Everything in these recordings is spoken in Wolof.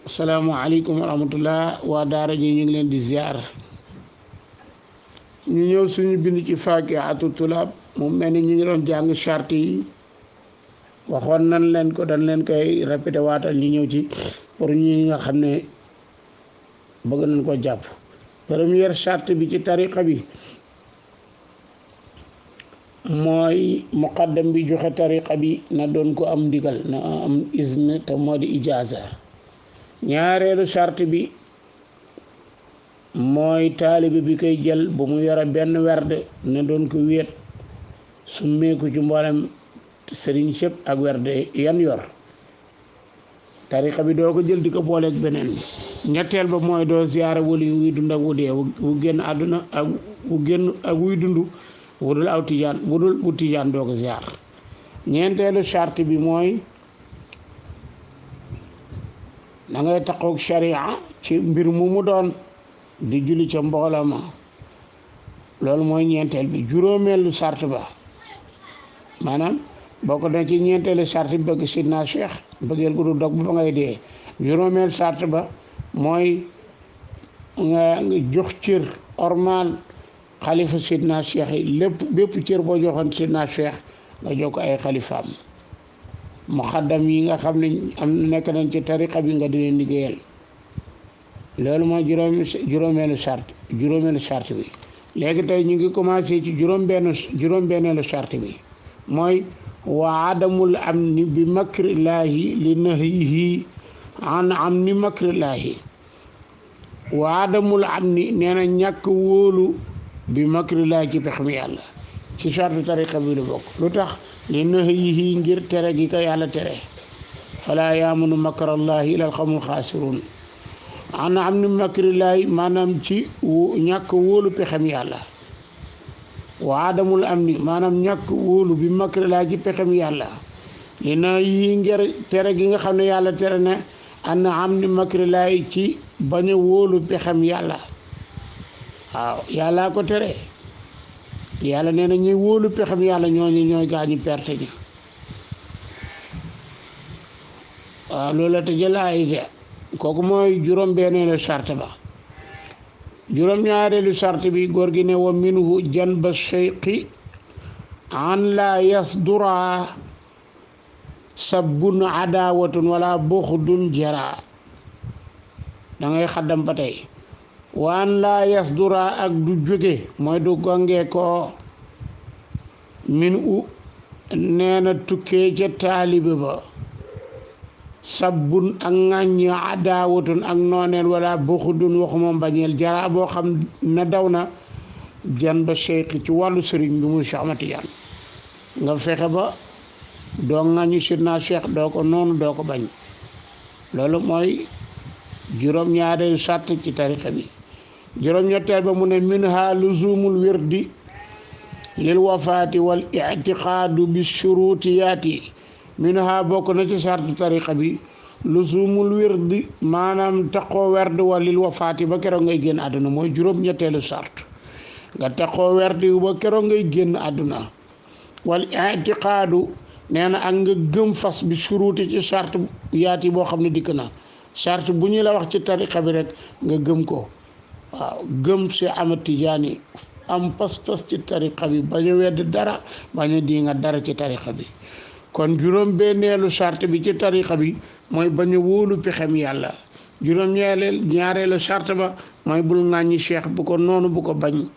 asalaamaaleykum wa rahmatullah waa daara ji ñu ngi leen di ziar ñu ñëw suñu bind ci Faakihatu Tulaab mu mel ni ñu ngi doon jàng charte yi waxoon nan leen ko dañ leen koy répété waatal ñu ñëw ci pour ñi nga xam ne bëgg nañ ko jàpp. première charte bi ci tariqa bi mooy muqaddam bi joxe tariqa bi na doon ko am ndigal na am izn te moo di ijaaza. ñaareelu charte bi mooy taalibe bi koy jël bu mu yore benn werd na doon ko wéet summeeku ci mboolem sëriñ sëpp ak werd yan yor tariqa bi doo ko jël di ko booleeg beneen bi. ñetteel ba mooy doo ziyaara wali wuy dund ak wu dee wu génn àdduna ak wu génn ak wuy dund wudul aw tijaan wudul bu tijaan doo ko ziyaar. ñeenteelu charte bi mooy da ngay taxaw sharia ci mbir mu doon di julli ca mbooloo ma loolu mooy ñeenteel bi. juróomeelu charte ba maanaam boo ko doon ci ñeenteelu charte bi bëgg sidna cheikh bëggeel gu du dog ba ngay dee. juróomeelu charte ba mooy nga jox cër ormal xalifa sidna cheikh yi lépp bépp cër boo joxoon sidna cheikh nga jox ko ay xalifaam. muqaddam yi nga xam ne nekk nañ ci tariqa bi nga di leen liggéeyal loolu mooy juróomeelu charte bi. léegi tey ñu ngi commencé ci juróom-benneelu charte bi mooy wa adamul amni bi makrillaahi li nahyihi an amni makrillaahi. wa adamul amni nee na ñàkk wóolu bi makrillaahi ci pexem yàlla ci charte tariqa bi lu bokk. lu tax li nahyihi ngir tere gi ko yàlla tere fala yaamunu makrallahi ila alqawmul xaasirun. ana am ni makrillahi maanaam ci ñàkk wóolu pexem yàlla. wa adamul am ni maanaam ñàkk wóolu bi makrillahi ci pexem yàlla li nahyihi ngir tere gi nga xam ne yàlla tere ne ana am ni makrillahi ci bañ a wóolu pexem yàlla. waaw yàllaa ko tere. yàlla nee na ñuy wóolu pexem yàlla ñooy gaañu perte ñi. waaw loolu la te jëlaay de kooku mooy juróom-benneelu charte ba. juróom-ñaareelu charte bi góor gi ne wa minhu janba cheikhi an la yasdura sabbun adawatun wala buxdun jara da ngay xaddam ba tey. waan laa yasdura ak du jóge mooy du gongee ko min u nee na tukkee ca taalibe ba sabbun ak ŋàññ adaawatun ak nooneel wala buxudun waxuma mbañeel jara boo xam na daw na jan ba cheikh ci wàllu sëriñ bi muy Cheikh Ahmad Tidiane nga fexe ba doo ŋàññu sidna cheikh doo ko noonu doo ko bañ. loolu mooy juróom-ñaareelu sàrt ci tariqa bi. juróom-ñetteel ba mu ne minha luzumul wirdi lil wafaati wal ictiqaadu bi shurutiyaati. minha bokk na ci sartu tariqa bi luzumul wirdi maanaam taxoo werd wa lil wafaati ba keroog ngay génn àdduna mooy juróom-ñetteelu sart nga taxoo werd yu ba keroog ngay génn àdduna. wal ictiqaadu nee na ak nga gëm fas bi shuruti ci sart yaati boo xam ne dikk na charte bu ñu la wax ci tariqa bi rek nga gëm ko. waaw gëm si Ahmad Tijaani am pas-pas ci tariqa bi bañ a wedd dara bañ a di nga dara ci tariqa bi. kon juróom-benneelu charte bi ci tariqa bi mooy bañ a wóolu pexem yàlla. ñaareelu charte ba mooy bul ŋàññi cheikh bu ko noonu bu ko bañ.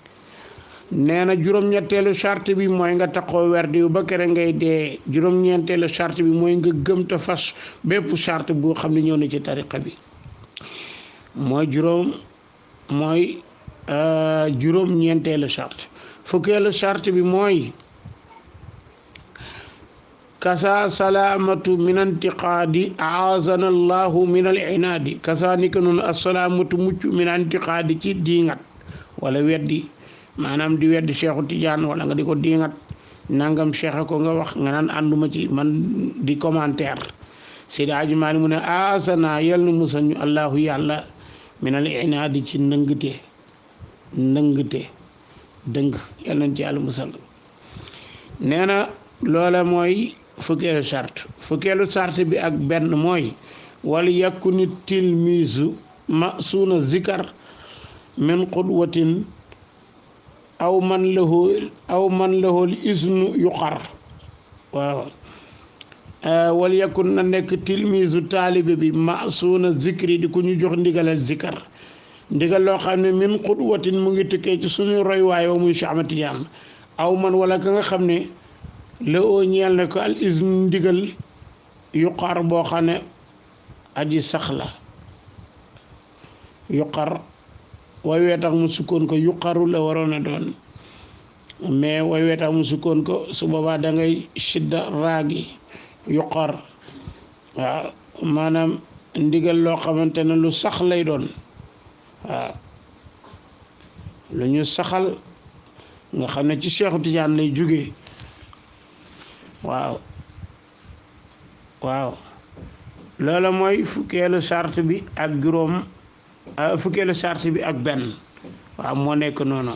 nee na juróom-ñetteelu charte bi mooy nga taxoo werd yu ba kere ngay dee. juróom-ñeenteelu charte bi mooy nga gëm te fas bépp charte boo xam ne ñëw na ci tariqa bi. mooy juróom-ñeenteelu charte. fukkeelu charte bi mooy kasa salaamatu min antiqaadi aazana allahu min al inaadi. kasa ni ko noonu assalaamatu mucc min antiqaadi ci diingat wala weddi maanaam di weddi cheikhu Tidiane wala nga di ko diingat nangam cheikh ko nga wax nga naan ànduma ci man di commentaire. Seydi Hadji Malick mu ne aasana yal na musal ñu allahu yàlla min al inaadi ci ndëngte dëng yal nañ ci yàlla musal. nee na loola mooy fukkeelu charte bi ak benn mooy wal yakuni tilmisu masuuna zikar min qudwatin aw man lahu l isnu yuqar waaw wal yakun na nekk tilmisu taalibe bi masuuna zikri di ku ñu jox ndigalal zikar ndigal loo xam ne min qudwatin mu ngi tukkee ci suñu roy waayoo muy Cheikh Ahmad Tidiane aw man wala ka nga xam ne la oo ñeel na ko al isnu ndigal yuqar boo xam ne aji sax la yuqar way wee tax mu sukkoon ko yuqaru la waroon a doon mais way wee tax mu sukkoon ko su boobaa da ngay shidda raagi yuqar waaw maanaam ndigal loo xamante ne lu sax lay doon waaw lu ñu saxal nga xam ne ci Cheikhu Tidiane lay jóge waaw waaw loola mooy fukkeelu sart bi ak juróom fukkeelu sart bi ak benn waaw moo nekk noonu